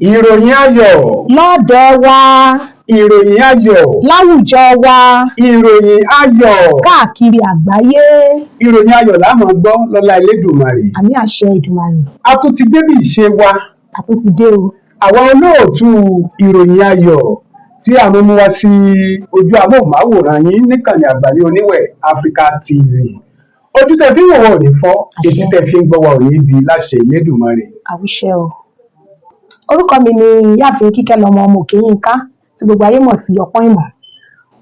Ìròyìn ayọ̀ Lọ́ọ̀dẹ̀ wa. Ìròyìn ayọ̀ Láwùjọ wa. Ìròyìn ayọ̀ Káàkiri àgbáyé. Ìròyìn ayọ̀ la máa gbọ́ lọ́lá Elédùmarè. Àmín, àṣẹ Ìdùmarè. A tún ti débi ìṣe wa. A tún ti dé o. Àwa olóòtú ìròyìn ayọ̀ tí a mú mú wá sí ojú amóhùnmáwòrán yín níkànnì Àgbàlẹ̀ Oníwẹ̀ Africa TV. Ojú tẹ fi ń wò wá ò ní fọ́, etí tẹ fi ń gbọ́ wa ò ní di, láṣẹ Elédùmarè. Àwíṣẹ o. Orúkọ mi ni Ìyáàfin Kíkẹ́ lọmọ ọmọ Òkèyínká, tí gbogbo ayé mọ̀ sí Ọpọ́n Ìmọ̀.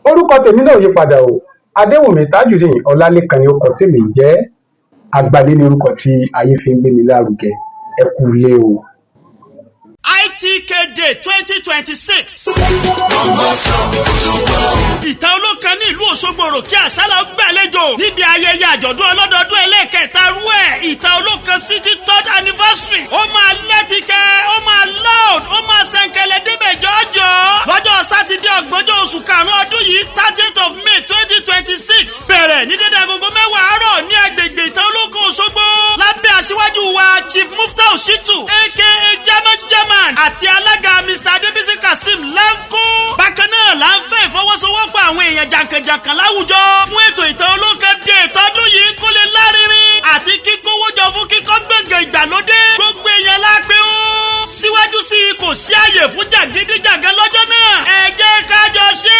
Orúkọ tèmi náà ò yí padà o, Adéwùnmí Tajudeen Ọlálékan ni orúkọ tèmi ń jẹ́. Àgbàlẹ̀ ní orúkọ tí ayé fi ń gbé mi lárugẹ. Ẹ kú ilé o. ITK Day 2026. Ìta Olókan ní ìlú Òṣogbo, Òròkè Àṣálà gbàlejò níbi ayẹyẹ àjọ̀dún ọlọ́dọọdún ẹlẹ́ẹ̀kẹta rú ẹ̀, Ìta Olókan City third anniversary. Ó máa lẹ́tìkẹ́, ó máa loud, ó máa sẹ̀ǹkẹ̀lẹ̀ débẹ̀ jọ́jọ́. Lọ́jọ́ Sátidé, 30 oṣù 5 ọdún yìí, 30th of May 2026, bẹ̀rẹ̀ ní dédé agogo 10 àárọ̀ ní agbègbè Ìta Olókan, Òṣogbo, lábẹ́ aṣíwájú wa Chief Muftau Shitu, aka German German, àti alága Mr Adébísí Kazeem Lanko. Bákan náà là ń fẹ́ ìfọwọ́sowọ́pọ̀ àwọn èèyàn jàǹkànjàǹkàn láwùjọ fún ètò Ìtàn Olókan dé ìtọ́dún yìí kó lè lárinrin àti kíkówó jọ fún kíkọ́ gbọ̀ngàn ìgbàlódé. Gbogbo èèyàn lágbé ó. Síwájú sí i, kò sí àyè fún jàgídíjàgan lọ́jọ́ náà. Ẹ jẹ́ ká jọ ṣe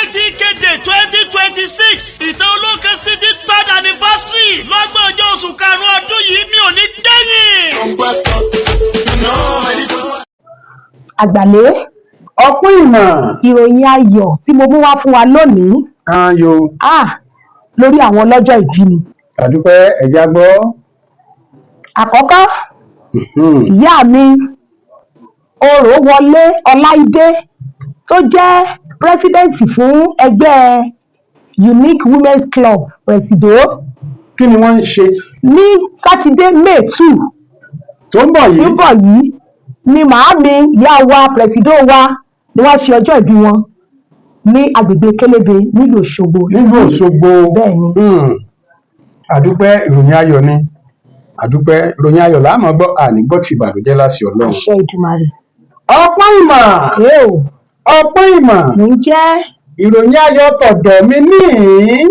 ITK Day 2026, Ìtàn Olókan City third anniversary, 30 oṣù 5 ọdún yìí. Mi ò ní gbẹ̀yìn. Àgbàlẹ́. Ọpọ́n Ìmọ̀. Ìròyìn ayọ̀ tí mo mú wá fún wa lónìí, Ayo. ah, lórí àwọn ọlọ́jọ́ ìbí ni. Àdúpẹ́, ẹ̀já gbọ́. Àkọ́kọ́, ìyá mi Oròwọlé Ọláìdé, tó jẹ́ president fún ẹgbẹ́ Unique Women's Club Presido. Kí ni wọ́n ń ṣe? Ní Sátidé, May 2 tó ń bọ̀ tí yìí ń bọ̀ yìí ni màámi, ìyá wa, presido wa, ni wọ́n ṣe ọjọ́ ìbí wọn ní agbègbè Kélébé nílùú Òṣogbo. Nílùú Òṣogbo. Bẹ́ẹ̀ ni. Àdúpẹ́, ìròyìn ayọ̀ ni. Àdúpẹ́, ìròyìn ayọ̀ la máa gbọ́, àní gbọ́ ti ìbànújẹ́ láṣẹ Ọlọ́run. Àṣẹ Ìdùmarè. Ọpọ́n Ìmọ̀. Ẹ o. Ọpọ́n Ìmọ̀. Mò ń jẹ́. Ìròyìn ayọ̀ tọ̀dọ̀ mi níhìn,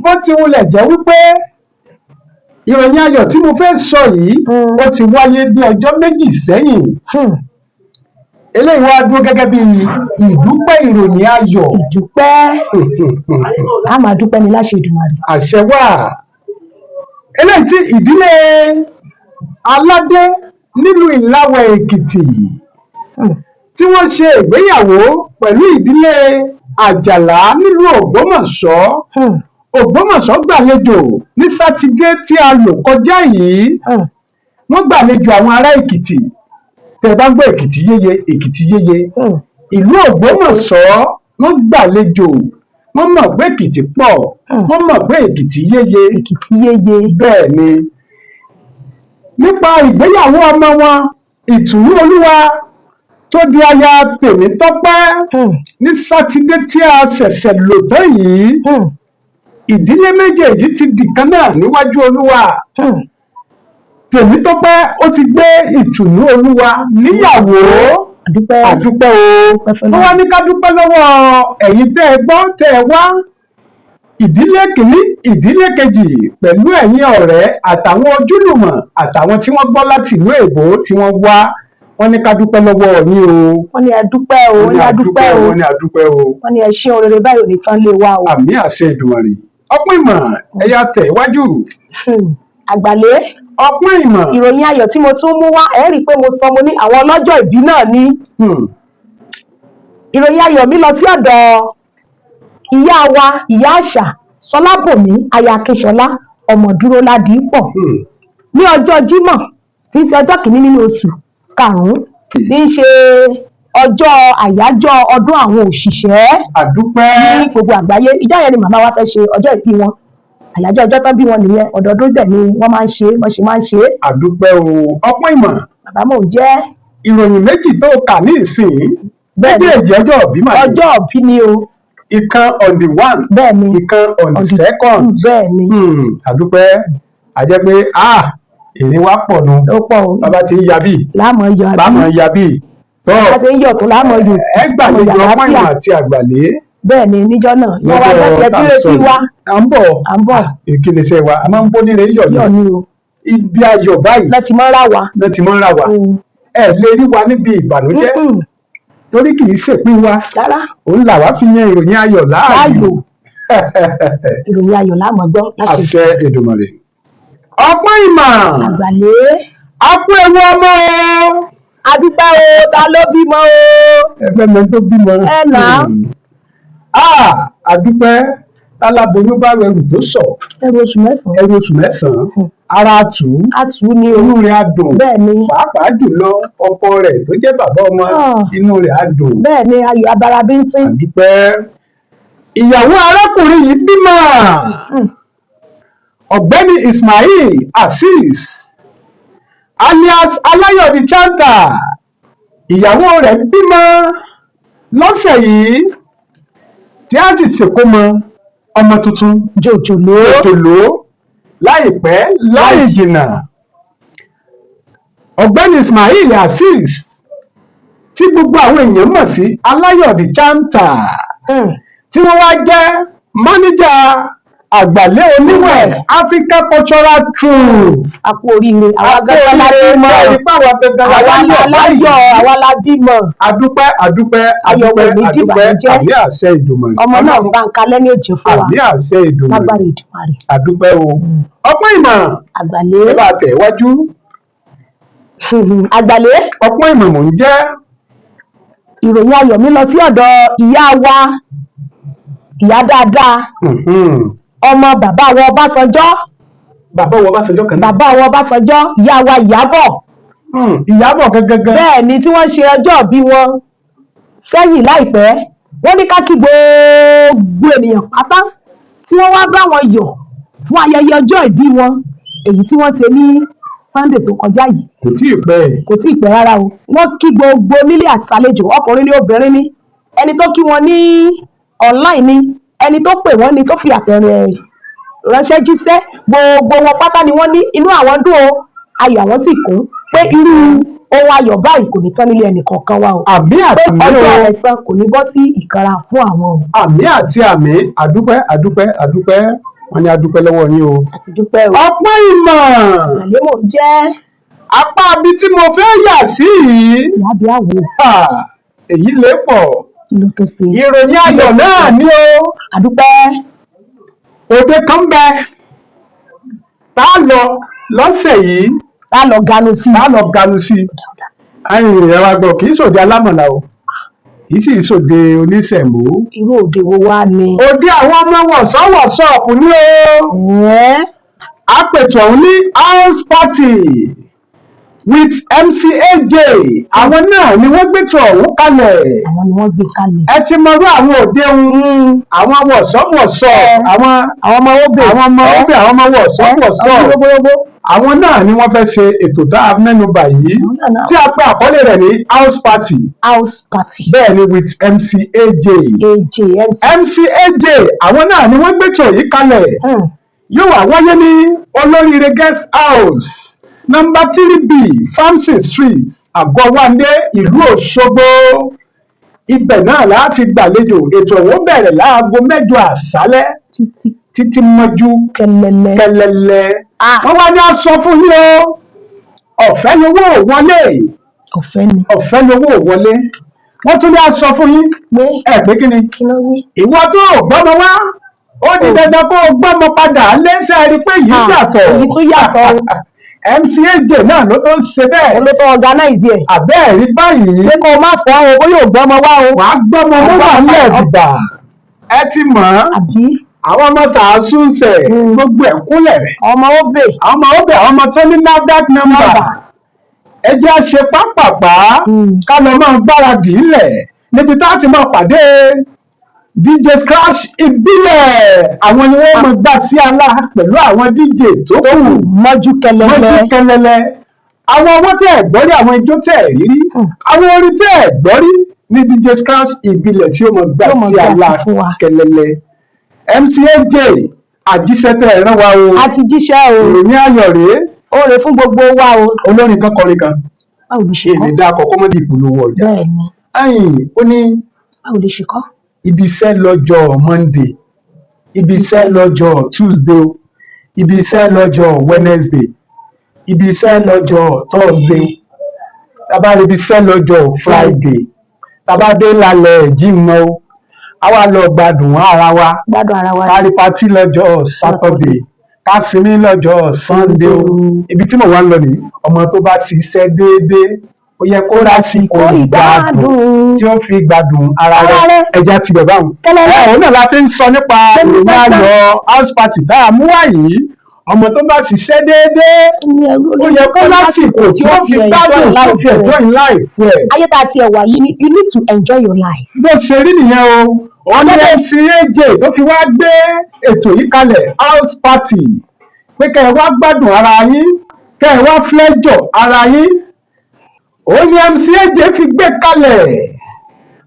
bó ti wulẹ̀ jẹ́ wípé ìròyìn ayọ̀ tí mo fẹ́ sọ yìí, ó ti wáyé bí ọjọ́ 2 sẹ́yìn. Eléyìí wá dúró gẹ́gẹ́ bí ìdúpẹ́ ìròyìn ayọ̀. Ìdúpẹ́, a máa dúpẹ́ ní láṣẹ Ìdùmarè. Àṣẹ wà. Eléyìí tí ìdílé aládé nílùú Ìlàwẹ̀ Èkìtì tí wọ́n ṣe ìgbéyàwó pẹ̀lú ìdílé Àjàlá nílùú Ògbómọ̀ṣọ́. Ògbómọ̀ṣọ́ gbàlejò ní Sátidé tí a lò kọjá yìí. Wọ́n gbàlejò àwọn ará Èkìtì. Tẹ́ ẹ bá ń gbọ́ Èkìtì yéye, Èkìtì yéye, ìlú Ògbómọ̀ṣọ́, wọ́n gbàlejò. Wọ́n mọ̀ pé Èkìtì pọ̀. Wọ́n mọ̀ pé Èkìtì yéye. Èkìtì yéye. Bẹ́ẹ̀ ni, nípa ìgbéyàwó ọmọ wọn, Ìtùnú Olúwa, tó di aya Tèmítọ́pẹ́ ní Sátidé tí a ṣẹ̀ṣẹ̀ lò tán yìí. Ìdílé méjèèjì ti dìkan náà níwájú Olúwa. Tèmítọ́pẹ́ ó ti gbé Ìtùnú Olúwa níyàwó. Àdúpẹ́. Àdúpẹ́ o. Dúpẹ́ fọlọ́run. Wọ́n wá ní ká dúpẹ́ lọ́wọ́ ẹ̀yin tẹ́ ẹ gbọ́, tẹ́ ẹ wá, ìdílé kìíní, ìdílé kejì, pẹ̀lú ẹ̀yin ọ̀rẹ́ àtàwọn ojúlùmọ̀ àtàwọn tí wọ́n gbọ́ láti ìlú èbó tí wọ́n wá. Wọ́n ní ká dúpẹ́ lọ́wọ́ yín o. Wọ́n ní ẹ dúpẹ́ o, wọ́n ní a dúpẹ́ o. Wọ́n ní a dúpẹ́ o. Wọ́n ní ẹ ṣé, oore báyìí ò ní tán lé wa o. Àmín, àṣẹ Ìdùmarè. Ọpọ́n Ìmọ̀, ẹ̀yà tẹ̀ iwájú. Àgbàlẹ́. Ọpọ́n Ìmọ̀. Ìròyìn ayọ̀ tí mo tún mú wá, ẹ rí i pé mo sọ, mo ní àwọn ọlọ́jọ́ ìbí náà ni. Ìròyìn ayọ̀ mi lọ sí ọ̀dọ̀ ìyá wa, Ìyá Àṣà Sọlábòmí, aya Akínṣọlá ọmọ Dúró Ládìípọ̀. Ní ọjọ́ Jímọ̀ tí í ṣe ọjọ́ 1 nínú oṣù 5, tí í ṣe ọjọ́ àyájọ́ ọdún àwọn òṣìṣẹ́ Àdúpẹ́. ní gbogbo àgbáyé, ìjọ yẹn ni màmá wa fẹ́ ṣe ọjọ́ ìbí wọn. Àyájọ́ ọjọ́ tán bí wọn nìyẹn. Ọdọọdún dẹ̀ ni wọ́n máa ń ṣe é, wọ́n ṣe máa ń ṣe é. Àdúpẹ́ o, Ọpọ́n Ìmọ̀. Bàbá, mò ń jẹ́. Ìròyìn méjì tó kà ní ìsìn Bẹ́ẹ̀ni. méjèèjì, ọjọ́ ìbí mà ní. Ọjọ́ ìbí ni o. Ìkan on the 1, Bẹ́ẹ̀ ni. ìkan on the On the 2nd. Bẹ́ẹ̀ ni. Àdúpẹ́. Àjẹ́ pé ah, Ìrìn wa pọ̀ nu. Ó pọ̀ o. Bàbá ti ń ya bíi láàmú yọ àbí láàmú ya bíi tọ́. Bá ṣe ń yọ̀ tó láàmú yọ̀ sí. Ẹ gbàlejò ọpọ́n ìmọ̀ àti àgbàlé. Bẹ́ẹ̀ ni, níjọ́ náà ìyá wa lọ́jọ́ lọ́sẹ̀ tá tí à ń sọ retí yìí. wa. À ń bọ̀. À ń bọ̀. Ìkíni iṣẹ́ wa, a máa ń bó nílé yọ̀ yọ̀ ní ni o. Ibi ayọ̀ báyìí lọ́ ti mọ́ ra wa. Ló ti máa ń ra wa. Ẹ lè rí wa níbi ìbànújẹ́ torí kì í ṣèpín wa. Rárá. Òun làwa fi yan ìròyìn ayọ̀ láàyò. Láàyò. Ìròyìn ayọ̀ láàmú gbọ́ láti Àṣẹ Èdùmàrè. Ọpọ́n ìmọ̀. Àgbàlé. A kú ewu ọmọ o. Adúpẹ́ o, ta ló bímọ o? Ẹgbẹ́ mi tó bímọ. Ẹ nà á. Ah, àdúpẹ́. Táláboyún bá rẹrù tó sọ. Ẹrù oṣù 9. Ẹrù oṣù 9, ara tù ú. Á tù ú ní o. Inú rẹ̀ á dùn. Bẹ́ẹ̀ ni. Pàápàá jùlọ ọkọ rẹ̀ tó jẹ́ bàbá ọmọ, inú rẹ̀ á dùn. Bẹ́ẹ̀ ni, ayọ̀ abara bíntín. Àdúpẹ́. Ìyàwó arákùnrin yìí bímọ. Ọ̀gbẹ́ni Ismail Azeez alias Aláyọ̀dí Chanta, ìyàwó rẹ̀ bímọ lọ́sẹ̀ yìí, tí a sì ṣèkómọ ọmọ tuntun jòjòló jòjòló láìpẹ́ láì jìnnà. Ọ̀gbẹ́ni Ismail Azeez tí gbogbo àwọn èèyàn mọ̀ sí Aláyọ̀dí Chanta, tí wọ́n wá jẹ́ mánéjà Àgbàlẹ́ Oníwẹ̀ Africa Cultural Troupe. A kú oríire, àwa gángan la bímọ. Àwa Àwa láyọ̀, àwa la bímọ. Adúpẹ́, adúpẹ́. Ayọ̀ Adúpẹ́. wo ní Adúpẹ́. dìbànújẹ́. Àmì àṣẹ Ìdùmarè. Ọmọ náà bá ń kalẹ́ ní òjò fún wa. Àmì àṣẹ Ìdùmarè. Lágbára Èdùmàrè. Adúpẹ́ o. Ọpọ́n ìmọ̀. Àgbàlẹ́. Ẹ bá tẹ̀ wájú. Àgbàlẹ́. Ọpọ́n ìmọ̀ mò ń jẹ́. Ìròyìn ayọ̀ mi lọ sí ọ̀dọ̀ ìyá wa, ìyá dáadáa, ọmọ bàbá wa Ọbásanjọ́. Bàbá wa Ọbásanjọ́ kan náà. Bàbá wa Ọbásanjọ́, ìyá wa Ìyábọ̀. Ìyábọ̀ gẹ́gẹ́gẹ́. Bẹ́ẹ̀ ni, tí wọ́n ṣe ọjọ́ ìbí wọn sẹ́yìn láìpẹ́. Wọ́n ní ká kí gbogbo ènìyàn pátá tí wọ́n wá bá wọn yọ̀ fún ayẹyẹ ọjọ́ ìbí wọn, èyí tí wọ́n ṣe ní Sunday tó kọjá yìí. Kò tí ì pẹ́. Kò tí ì pẹ́ rárá o. Wọ́n kí gbogbo nílé àti àlejò, ọkùnrin ní, obìnrin ní, ẹni tó kí wọn ní online ni, ẹni tó pè wọ́n ni, tó fi àtẹ̀rẹ̀ ránṣẹ́ jíṣẹ́, gbogbo wọn pátá ni wọ́n ní inú àwọn dùn o, ayọ̀ àwọn sì kún pé irú ohun ayọ̀ báyìí kò ní tán nílé ẹnì kọ̀ọ̀kan wa o. Àmì pé àti àmì ọjọ́ o. ẹ̀san kò ní bọ́ sí ìkanra fún àwọn o. Àmì àti àmì. Àdúpẹ́, àdúpẹ́, àdúpẹ́. Wọ́n ní adúpẹ́ lọ́wọ́ yín o. Àti dúpẹ́ o. Ọpọ́n ìmọ̀. Àgbàlẹ́ mò ń jẹ́. Apá ibi tí mo fẹ́ yà sí yìí. Ìyábí àwò. Ha, èyí lè pọ̀. Kí ló tó ṣe? Ìròyìn ayọ̀ náà ni o. Àdúpẹ́. Òde kan bẹ tá a lọ lọ́sẹ̀ yìí. Tá a lọ ganu sí. Tá a lọ ganu sí. Ayìn rẹ̀ wá gbọ́, kì í sòde alámọ̀lá o, kì í sì sòde oníṣẹ̀mó. Irú òde wo wá ni? Òde àwọn ọmọ wọ̀sọ́wọ̀sọ́ọ̀pù ní o. Àpètò ọ̀hún ní house party with MCAJ. Àwọn náà ni wọ́n gbètò ọ̀hún kalẹ̀. Àwọn ni wọ́n gbé kalẹ̀. Ẹ ti mọrú àwọn òde ń àwọn wọ̀sọ́wọ̀sọ́, àwọn àwọn ọmọ obè, àwọn ọmọ obè, àwọn ọmọ wọ̀sọ́wọ̀sọ́, àwọn náà ni wọ́n fẹ́ ṣe ètò tá a mẹ́nubà yìí, tí a pè àkọlé rẹ̀ ní house party. House party. Bẹ́ẹ̀ ni, with MCAJ. AJ MC. MCAJ, àwọn náà ni wọ́n gbètò yìí kalẹ̀. Yóò wá wáyé ní Olóríire Guest House, nọ́mbà 3B, Famson Street, Àgọ́-Wándé, ìlú Òṣogbo. Ibẹ̀ náà láti gbàlejò. Ètò ọ̀hún bẹ̀rẹ̀ láago 8 àṣálẹ́ títí títí mọ́jú kẹlẹlẹ. Kẹlẹlẹ. Wọ́n wá ní a sọ fún yín o, ọ̀fẹ́ lowó wọlé. Ọ̀fẹ́ ni. Ọ̀fẹ́ lowó wọlé. Wọ́n tún ní a sọ fún yín pé ẹ pé kí ni? Kí ló wí? Ìwọ tó o gbọ́mọ wá, ó di dandan kó o gbọ́mọ padà lẹ́sẹ̀ rí pé yìí yàtọ̀. Èyí tún yàtọ̀ o. MCAJ náà ló tó ń ṣe bẹ́ẹ̀. Òun ló tó organize ẹ̀. Àbẹ́ ẹ̀rí báyìí. Pé kó o má fọ́ o, bóyá ò gbọ́mọ wá o. Wàá gbọ́mọ mọ́ wà nílẹ̀ dìgbà ẹ ti mọ̀ ọ́n. Àbí? Àwọn ọmọ sàásùnsẹ̀ gbogbo ẹ̀ kúnlẹ̀. Ọmọ obè. Àwọn ọmọ obè, àwọn ọmọ tó ní NAFDAC number. Ẹ jẹ́ á ṣe pápápá ká lọ máa gbáradì ilẹ̀ níbi tá a ti máa pàdé DJ Scratch ìbílẹ̀. Àwọn ni wọ́n máa gbà sí alá pẹ̀lú àwọn DJ tó kù. Mọ́jú kẹlẹlẹ. Mọ́jú kẹlẹlẹ. Àwọn owó tẹ̀ ẹ̀ gbọ́ rí, àwọn ijó tẹ̀ ẹ̀ rírí, àwọn orin tẹ̀ ẹ̀ gbọ́ rí ní DJ Scratch ìbílẹ̀ tí ó máa gbà Tí ó máa sí gbà sí alá fún wa. kẹlẹlẹ. MCAJ, àjíṣẹ́ tẹ̀ ẹ̀ rán wa o. A ti jíṣẹ́ o. Ìròyìn ayọ̀ rèé. Oore fún gbogbo wa o. Olórin kan kọrin kan. Báwo ló ṣe Èmi kọ́? dá akọ kọ́mọ́dé ìpolówó ọjà. Bẹ́ẹ̀ ni. Ẹ̀yìn ó ní Báwo ló ṣe kọ́? ibi iṣẹ́ lọ́jọ́ Monday, ibi iṣẹ́ lọ́jọ́ Tuesday o, ibi iṣẹ́ lọ́jọ́ Wednesday, ibi iṣẹ́ lọ́jọ́ Thursday, tábà rí ibi iṣẹ́ lọ́jọ́ Friday, tábà dé lálẹ́ Jímọ̀ o, a wá lọ gbádùn ara wa. Gbádùn ara wa. Ká rí party lọ́jọ́ Saturday, ká sinmi lọ́jọ́ Sunday o. Ibi tí mo wá ń lọ nìyí, ọmọ tó bá ṣiṣẹ́ déédéé, ó yẹ kó lásìkò ìgbádùn tí ó fi gbádùn ara Ara rẹ̀. rẹ̀. Ẹja ti bẹ̀ báwọn. Kẹ́lẹ́lẹ́. Ẹ òun náà la fi ń sọ nípa ìròyìn ayọ̀ house party tá a mú wá yìí. Ọmọ tó bá ṣiṣẹ́ déédéé, ó yẹ kó lásìkò tí ó fi gbádùn, tó fi enjoy life ẹ̀. Ayé tá a tiẹ̀ wà yìí, you need to enjoy your life. Bó ṣe rí nìyẹn o. Òun ní MC AJ tó fi wá gbé ètò yìí kalẹ̀, house party, pé kẹ́ ẹ wá gbádùn ara yín, kẹ́ ẹ wá pleasure ara yín. Òun ní MC AJ fi gbé kalẹ̀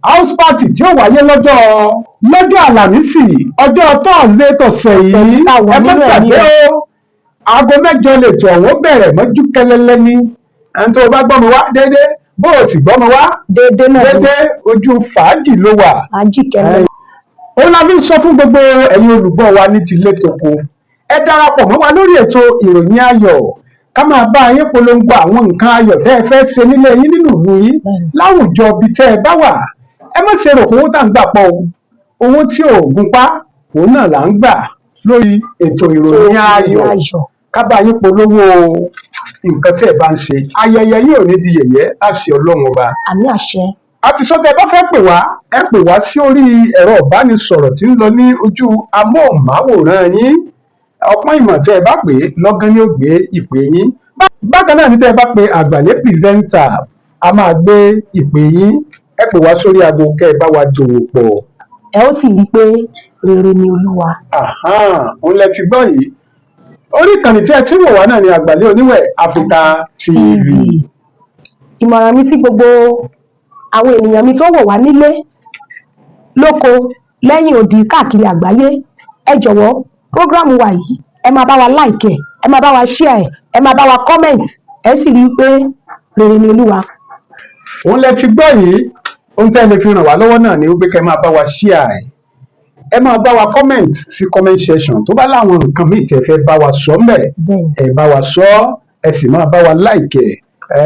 house party tí ó wáyé lọ́jọ́ Àlàmísì, ọjọ́ Thursday tọ̀sẹ̀ yìí. Tá a wà Ẹ má nínú ẹ̀ ní gbàgbé o, aago 8 lètò ọ̀hún bẹ̀rẹ̀ mọ́jú kẹlẹ́lẹ́ ní. Ẹni tó o bá gbọ́ mi wá déédéé, bó o sì gbọ́ mi wá Déédéé náà ló. déédéé, ojú fàájì ló wà. Fàájì kẹlẹ́. Òun la fi ń sọ fún gbogbo ẹ̀yin olùgbọ́ wa ní tilé toko, ẹ darapọ̀ mọ́ wa lórí ètò ìròyìn ayọ̀, ká máa bá yín polongo àwọn nǹkan ayọ̀ tẹ́ ẹ fẹ́ ṣe nílé yín, nínú ìlú yín, láwùjọ ibi tẹ́ ẹ bá wà. Ẹ má ṣe rò pé owó tá à ń gbà pọ̀ o. Owó tí ò gun pa òun náà là ń gbà lórí ètò ìròyìn ayọ̀, ká bá yín polówó nǹkan tẹ́ ẹ bá ń ṣe. Ayẹyẹ yìí ò ní di yẹ̀yẹ́ láṣẹ Ọlọ́run Ọba. Àmín, àṣẹ. A ti sọ, tẹ́ ẹ bá fẹ́ pè wá, ẹ pè wá sí orí ẹ̀rọ ìbánisọ̀rọ̀ tí ń lọ ní ojú amóhùnmáwòrán yín. Ọpọ́n ìmọ̀, tẹ́ ẹ bá pè é lọ́gán ni ó gbé ìpè yín. Bákan náà ní tẹ́ ẹ bá pe Àgbàlẹ́ presenter, a máa gbé ìpè yín. Ẹ pè wá sórí aago kẹ́ ẹ bá wa dòwò pọ̀. Ẹ ó sì rí i pé rere ni Olúwa. Àhán, òun lẹ ti gbọ́ yìí. Orí ìkànnì tí ẹ ti wò wá náà ni Àgbàlẹ́ Oníwẹ̀ Africa TV. Ìmọ̀ràn mi sí gbogbo àwọn ènìyàn mi tó wò wá nílé lóko, lẹ́yìn odi, káàkiri àgbáyé, ẹ jọ̀wọ́, program wa yìí, ẹ máa bá wa like ẹ, ẹ máa bá wa share ẹ, ẹ máa bá wa comment. Ẹ sì rí i pé rere ni Olúwa. Òun lẹ ti gbọ́ yìí. Ohun tẹ́ ẹ lè fi ràn wá lọ́wọ́ náà ni wípé kẹ́ ẹ máa bá wa share ẹ̀, ẹ máa bá wa comment sí comment section. Tó bá láwọn nǹkan míì tẹ́ fẹ́ bá wa sọ ńbẹ̀, ẹ bá wa sọ, ẹ sì máa bá wa like ẹ. Ẹ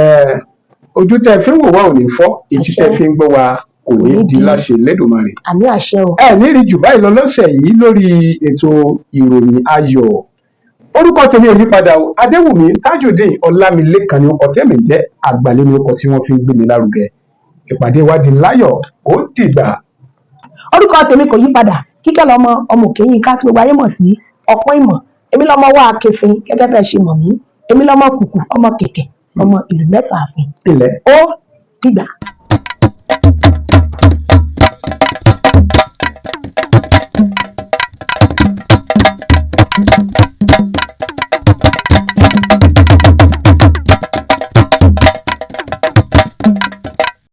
ojú tẹ́ fi ń wò wá ò ní fọ́, etí tẹ́ fi ń gbọ́ wa kò ní di láṣẹ Elédùmarè. Àmín, àṣẹ o. Ẹ ní rí jù báyìí lọ lọ́sẹ̀ yìí lórí ètò ìròyìn ayọ̀. Orúkọ tèmi ò yí padà o, Adéwùmí Tajudeen Ọlámilékan ni orúkọ tèmi jẹ́. Àgbàlẹ́ ni orúkọ tí wọ́n fi ń gbé mi lárugẹ. Ìpàdé wa di láyọ̀, ó dìgbà. Orúkọ tèmi kò yí padà, Kíkẹ́ lọmọ ọmọ òkè yín ká tí gbogbo ayé mọ̀ sí Ọ̀pọ̀ Ìmọ̀. Èmi lọmọ wa kẹfin gẹ́gẹ́ bẹ́ẹ̀ ṣe mọ̀ mí. Èmi lọmọ kùkù, ọmọ kẹ̀kẹ́, ọmọ ìlú mẹ́ta àfin. Ilẹ̀. Ó dìgbà.